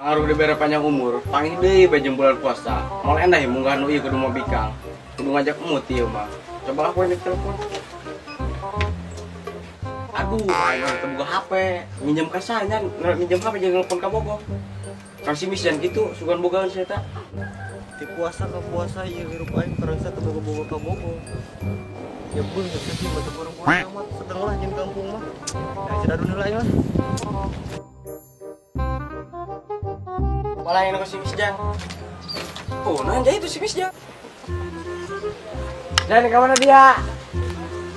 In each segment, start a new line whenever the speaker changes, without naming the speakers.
Pangaruh dibere panjang umur, panggih deui bae jeung bulan puasa. Moal endah munggah nu ieu kudu mau bikang. Kudu ngajak emut ieu mah. Coba aku ini telepon. Aduh, aing teu boga HP. Minjem ka saha nya, minjem HP jeung nelpon ka Bogo. Kan si Misjan kitu, sugan bogaeun si eta.
Di puasa ka puasa ieu hirup aing karasa teu boga-boga ka Bogo. Ya pun geus sih mah kurang-kurang amat sedeng lah jeung kampung mah. Ya sedadun heula aing lah.
Malah yang si Misjan. Oh, nanya itu si Misjan. Dan ke mana dia?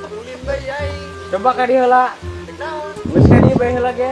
Ulin bae aing.
Coba ka dieu heula. Geus ka dieu bae heula ge.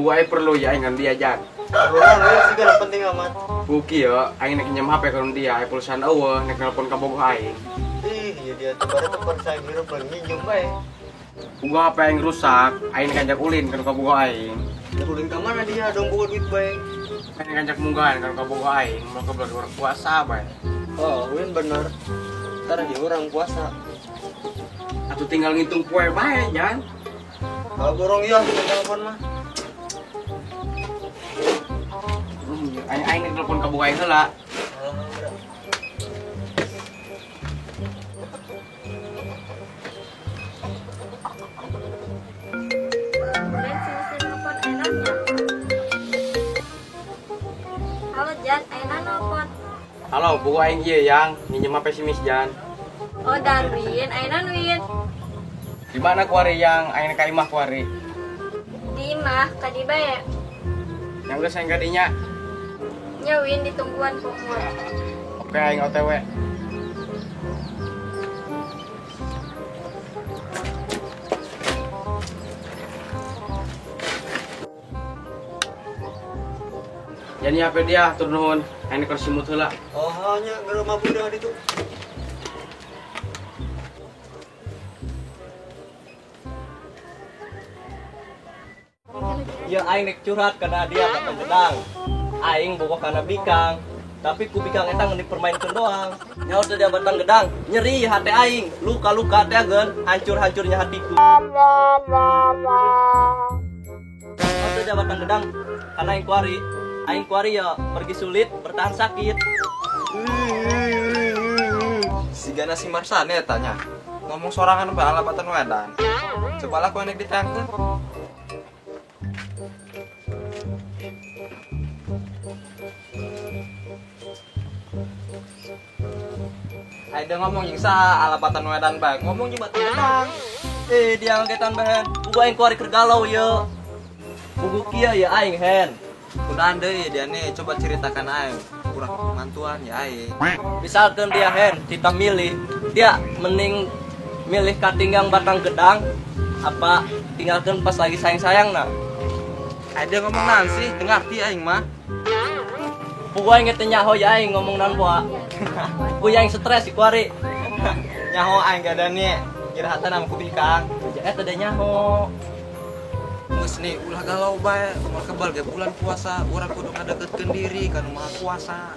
Uai perlu ya aing dia jan.
Perlu sih kan penting amat.
Buki ya, aing nek nyem HP ka dia, aing pulsaan eueuh nek nelpon ka bogoh aing.
Ih, ya dia teh bare teh percaya hirup minjem bae.
Uga HP aing rusak, aing nek ngajak ulin ka bogoh aing.
Ulin ka mana dia dong boga duit bae.
Aing ngajak munggahan ka bogoh aing, mau ke orang puasa bae.
Oh, ulin bener. Ntar lagi orang puasa.
Atuh tinggal ngitung poe bae, jan.
Kalau borong iya telepon mah.
Aing aing telepon ka bogoh aing heula.
Halo Jan, ayeuna nelpon.
Halo, bogoh aing ieu yang minjem HP si Misjan.
Oh Darwin, ayeuna Win.
Di mana kuari yang aing ka imah kuari?
Di imah, ka di bae.
Yang geus aing kadinya.
Nya Win ditungguan kumur.
Oke, aing OTW. Jadi HP dia tur nuhun, aing keur simut heula.
Oh, nya geura mabuk dah ditu.
Ya aing nek curhat kana dia kata gedang. Aing bogoh kana bikang, tapi ku bikang eta ngeun dipermainkeun doang. Nyaur teh jabatan gedang, nyeri hate aing, luka-luka teh geun, hancur-hancurnya hatiku. Nyaur teh jabatan gedang, kana aing kuari. Aing kuari ya pergi sulit, bertahan sakit.
Sigana si Marsane eta nya. Ngomong sorangan bae alabatan wedan. Cobalah ku nek ditangkeun. Aida ngomong jeung saha alabatan wedan bae, ngomong jeung batu gedang.
Eh, dia ngagetan bae. Buku aing kuari keur galau ye. Buku kieu ya aing hen.
Kunaon deui dia nih, coba ceritakan aing. Kurang mantuan ya aing.
Misalkan dia hen, kita milih, dia mending milih katinggang batang gedang apa tinggalkan pas lagi sayang-sayang nah.
Aida ngomong naon sih, teu ngarti aing mah.
Pugu aing teh nyaho ya aing ngomong naon poa. Pugu aing stres si kuari.
Nyaho aing gada nih, jirahatan sama ku bikang.
Eta teh nyaho.
Geus nih ulah galau bae, moal kebal ge bulan puasa, urang kudu ngadeukeutkeun diri ka nu maha kuasa.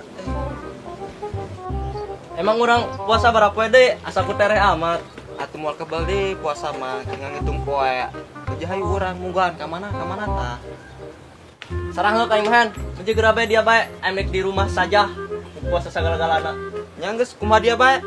Emang urang puasa berapa poe deui? Asa ku tereh amat.
Atuh moal kebal deui puasa mah tinggal ngitung poe. Tujuh hayu urang munggahan ka mana tah.
Sarang ka aing mah, meuje geura bae dia bae, aing di rumah saja. Puasa sagala-galana.
Nya geus kumaha dia bae?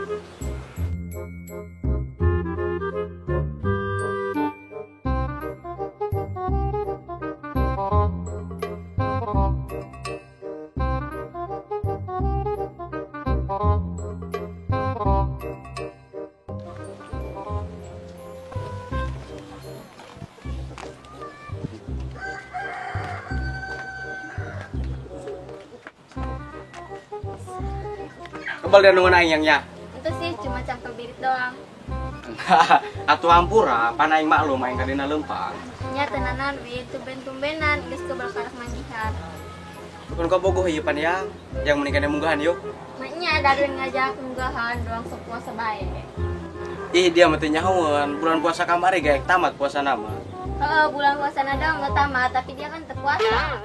Kebal dia nungguin aing yang nya.
Itu sih cuma cangkel birit doang.
Atuh hampura, pan aing maklum aing kadina leumpang.
Nya tenanan we tumben-tumbenan geus kebal karak manggihan.
Kun ka bogoh ieu pan yang menikah munggahan yuk.
Maknya Darwin ngajak munggahan doang sok puasa bae.
Ih dia mah teu nyahoeun, bulan puasa kamari ge tamat puasa nama.
Heeh, bulan puasa nada nggak tamat, tapi dia kan terpuasa.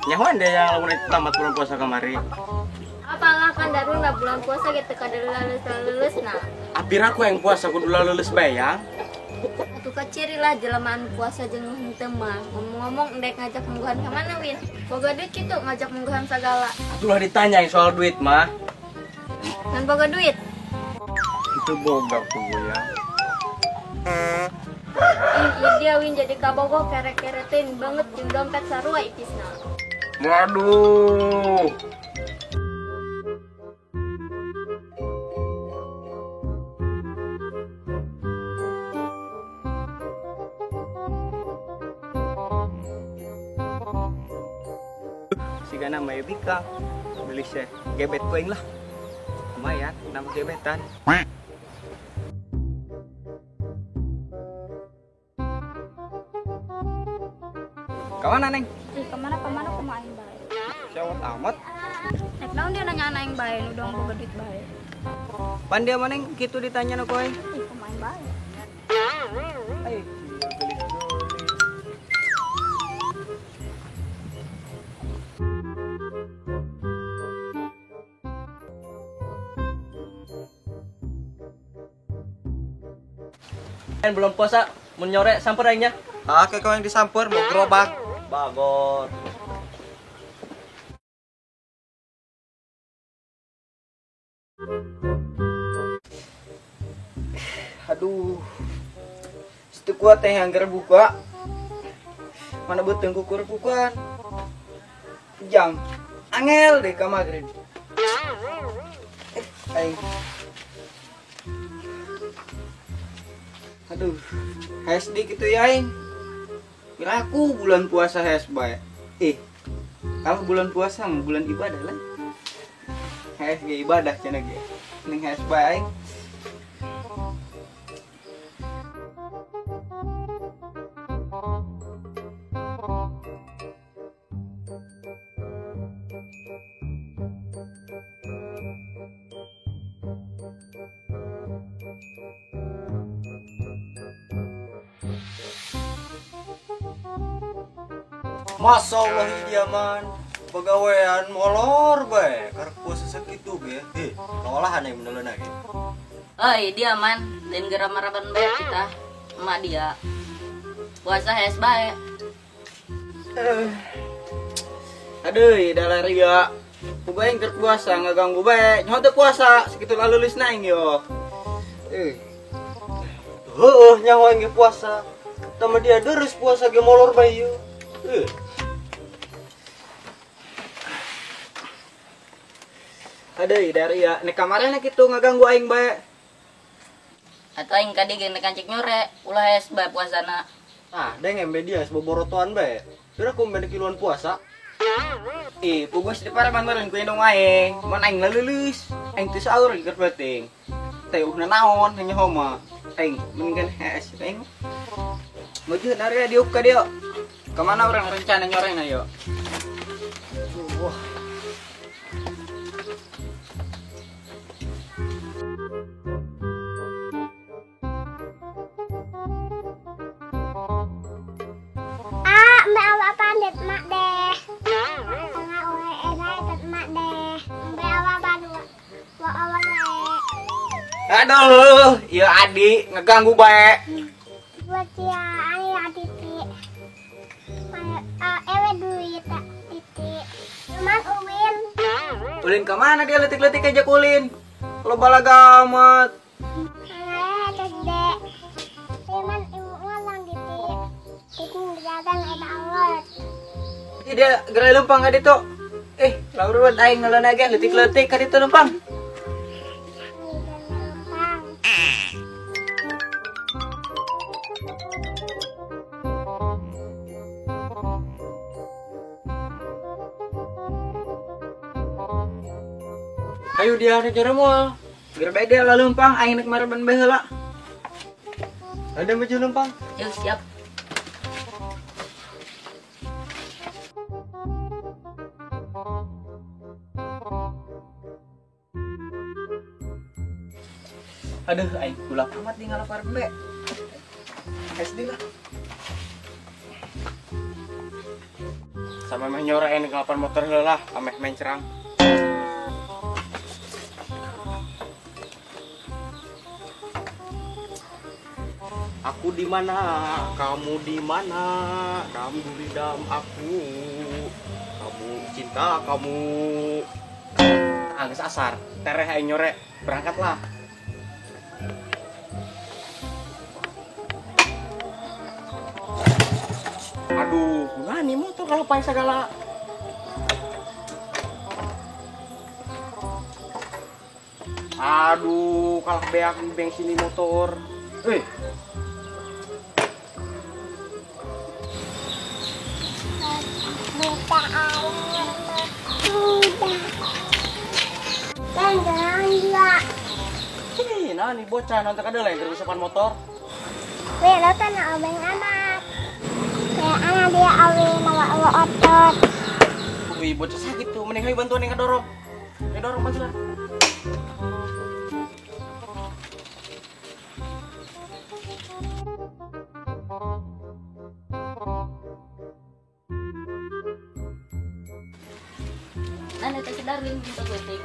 Nyahoan deh yang lamun tamat bulan puasa kamari.
Apalah kan Darul nggak bulan puasa gitu kada lulus nah.
Apir aku yang puasa kudu lulus bae ya.
Atuh kecirilah jelema puasa jeung henteu mah. Ngomong-ngomong ndek ngajak mungguhan ka mana Win? Boga duit kitu ngajak mungguhan sagala.
Atulah ditanyain soal duit mah.
Kan boga duit.
Itu boga tuh ya.
Ih, dia Win jadi kabogoh kere-keretin banget jeung dompet sarua ipisna.
Waduh.
Sigana mah bika beli seh gebet ku aing lah. Lumayan nama gebetan. Kamana neng?
Ih, kemana kumaha aing bae.
Sewot amat.
Nek naon dia nanya aing bae nu dong boga duit bae.
Pan dia mah neng kitu ditanya nu ku aing.
Ih, kumaha aing bae.
Ai,
Kan belum puasa mun nyore samper aingnya.
Ah, kayak kau yang disamper mau gerobak.
Bagor.
Aduh. Situ kuat teh yang buka. Mana beuteung kukur-kukuan. Jam. Angel deh ka maghrib. Aing. Aduh, HD gitu ya aing. Aku bulan puasa hes bae. Kalau bulan puasa mah bulan ibadah lah. Hes ge ibadah cenah ge. Ning hes bae aing.
Masa Allah dia man pegawaian molor bae karek puasa sakitu ge. Heh, kawalahan yang meneuleuh ge.
Oi, dia man, lain geram-maraban bae kita. Emak dia. Puasa hes bae.
Aduh, dah ria. Puga yang terpuasa ngaganggu bae. Nyaho teu puasa, sakitu laleulis na aing yo.
Heueuh, nyaho aing ge puasa. Tama dia deres puasa ge molor bae yo.
Aduh, dari ya, nek kamarnya kitu ngaganggu aing bae.
Atuh aing kadi ge nek kancik nyore, ulah hes bae puasana.
Ah, deng embe dia boborotoan bae. Kira ku embe kiluan puasa.
Ih, pugus di paraman meureun ku indung aing. Mun aing laleuleus, aing teu saur keur penting. Teh uhna naon hanya homa. Aing mendingan hees aing. Mojo naria diuk ka dieu. Kemana orang rencana nyoreng ayo? Wah.
Ah, mbak awak pandit mak deh. Tengah oleh saya mak deh. Mbak awak baru, mbak awak deh.
Aduh, ya adik ngeganggu bae.
Buat ya, ayo titik. Ewe duit titik. Cuman uwin.
Ulin kemana dia letik-letik aja kulin? Kalau balaga amat.
Cuman ibu ngalang titik. Titik datang eta awet.
Dia gerai lempang ka ditu. Lauruan aing ngaleun ge letik-letik ka ditu lempang.
Ayo dia nyore moal.
Geura bae dia laleumpang aing nek mareban bae heula.
Ada baju lempang.
Yuk, siap.
Aduh, aing kulap amat di ngalapar bae. SD lah.
Sama meh nyorain ngelapan motor heula lah, ameh mencerang. Aku di mana? Kamu di mana? Kamu di dalam aku. Kamu cinta kamu. Angges asar, tereh aing nyore, berangkatlah. Aduh, gimana nih motor kalau pakai segala. Aduh, kalah beak bensin di motor.
Minta air udah. Enggak.
Ini nah nih bocah nonton kada lain kerusakan motor.
Weh, lo tanah obeng amat. Kayak anak dia awe nawa otot.
Wih, bocah sakit tuh, mending hayu bantuan yang kedorong. Kedorong bantu lah.
Nah, itu si Darwin minta gotik.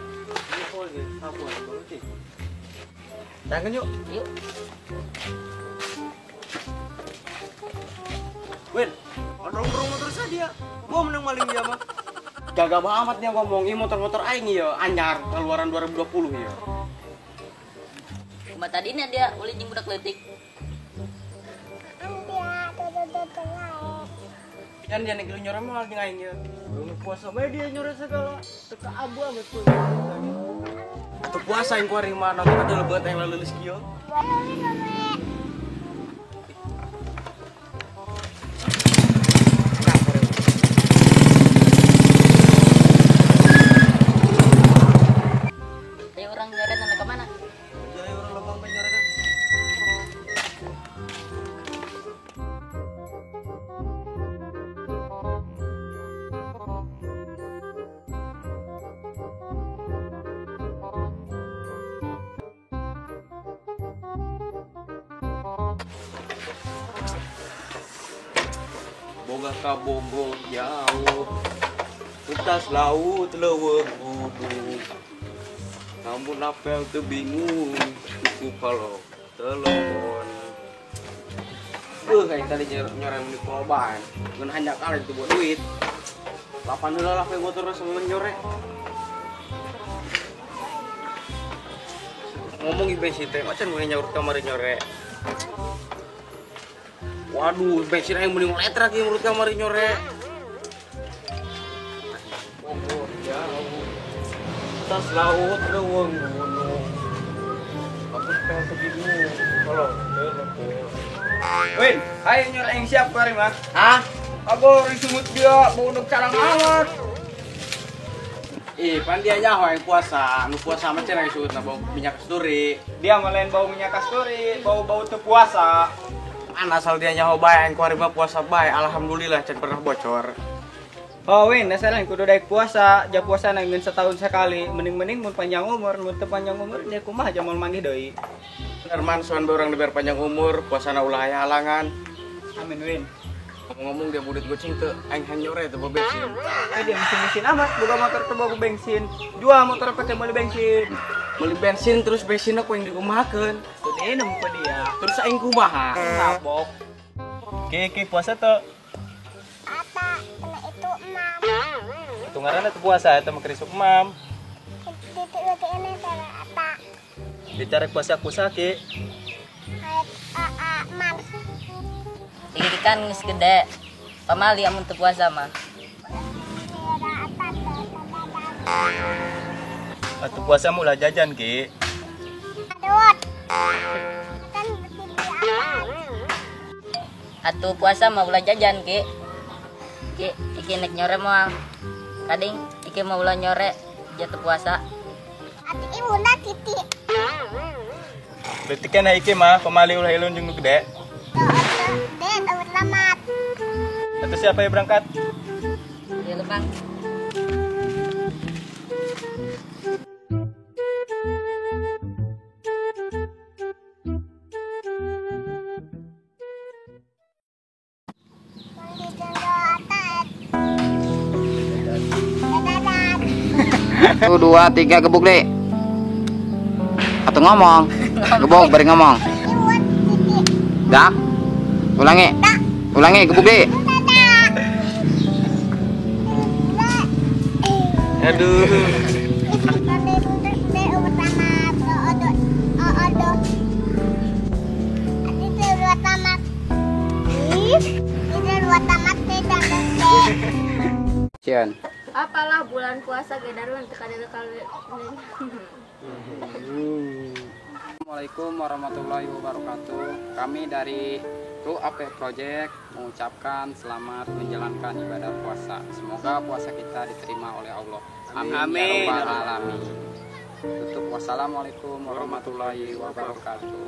Jangan yuk.
Yuk.
Win, dorong-dorong motor saya dia. Gua menang maling dia mah.
Gagah amat dia ngomong, ini motor-motor aing ya, anyar keluaran 2020 ya.
Cuma tadinya dia ulin jeung budak leutik.
Dia tuh lae.
Kan dia nek nyore moal jeung aing ya.
Belum puasa bae dia nyore segala. Teka abu amat tuh.
Atuh puasa aing kuari mah nonton ada lebeut aing leuleus kieu. Boga ka Bogor jauh, pentas laut leuweung gunung. Namun apel teu bingung, cukup kalau telepon. Kayak tadi nyoreng di polban, ngan hanya kalah itu buat duit. Lapan heula lah we motor sama nyore. Ngomong di bensin teh, macan gue nyaur kamar nyore. Waduh, bensin aing mending letra ki menurut kamar nyore. Bogor jauh, atas laut leuweung gunung. Aku pengen bingung kalau telepon.
Win, ayo nyore aing siap kemarin mah.
Hah?
Aku risumut dia bau nuk carang amat.
Ih, pan dia nyaho aing puasa, nu puasa mah cenah sungut bau minyak kasturi.
Dia mah lain bau minyak kasturi, bau-bau teu puasa.
An asal dia nyaho bae aing kuari mah puasa bae, alhamdulillah can pernah bocor.
Oh Win, dasar lain kudu daek puasa, ja puasa nang setahun sekali, mending-mending mun panjang umur, mun teu panjang umur dia kumaha jamal manggih deui.
Bener man, soan bae urang dibayar panjang umur, puasana ulah aya halangan.
Amin Win.
Ngomong-ngomong dia budet goceng teu, aing hanyore teu bensin.
Eh dia mesin-mesin amat, boga motor teu boga bensin. Jual motor pakai meuli bensin.
Meuli bensin terus bensinna ku aing dikumahakeun.
Tuh dia nemu ke dia.
Terus aing kumaha?
Tabok.
Ki puasa teu?
Ata, kena itu emam.
Itu ngaranna teu puasa eta mah kerisuk emam.
Titik-titik ini teh ata.
Ditarik puasa kusa ki.
A mam.
Iki kan geus gede. Pamali amun teu puasa mah.
Atuh puasa mula jajan ki.
Adot.
Atuh puasa mah ulah jajan ki. Ki, iki nek nyore moal. Kading iki mau ulah nyore jatuh puasa.
Ati ibunda titik.
Berarti kan iki mah pamali ulah ilun jeung nu gede. Atau siapa yang berangkat?
Ya Bang.
1, 2, 3, gebuk deh. Atau ngomong. Gebuk bari ngomong. Dak. Ulangi. Ulangi gebuk deh.
Aduh.
Cian.
Apalah bulan puasa gedarun teka kali.
Assalamualaikum warahmatullahi wabarakatuh. Kami dari RUAP Project mengucapkan selamat menjalankan ibadah puasa. Semoga puasa kita diterima oleh Allah. Amin.
Amin.
Ya Rabbal alamin. Tutup, wassalamualaikum warahmatullahi wabarakatuh.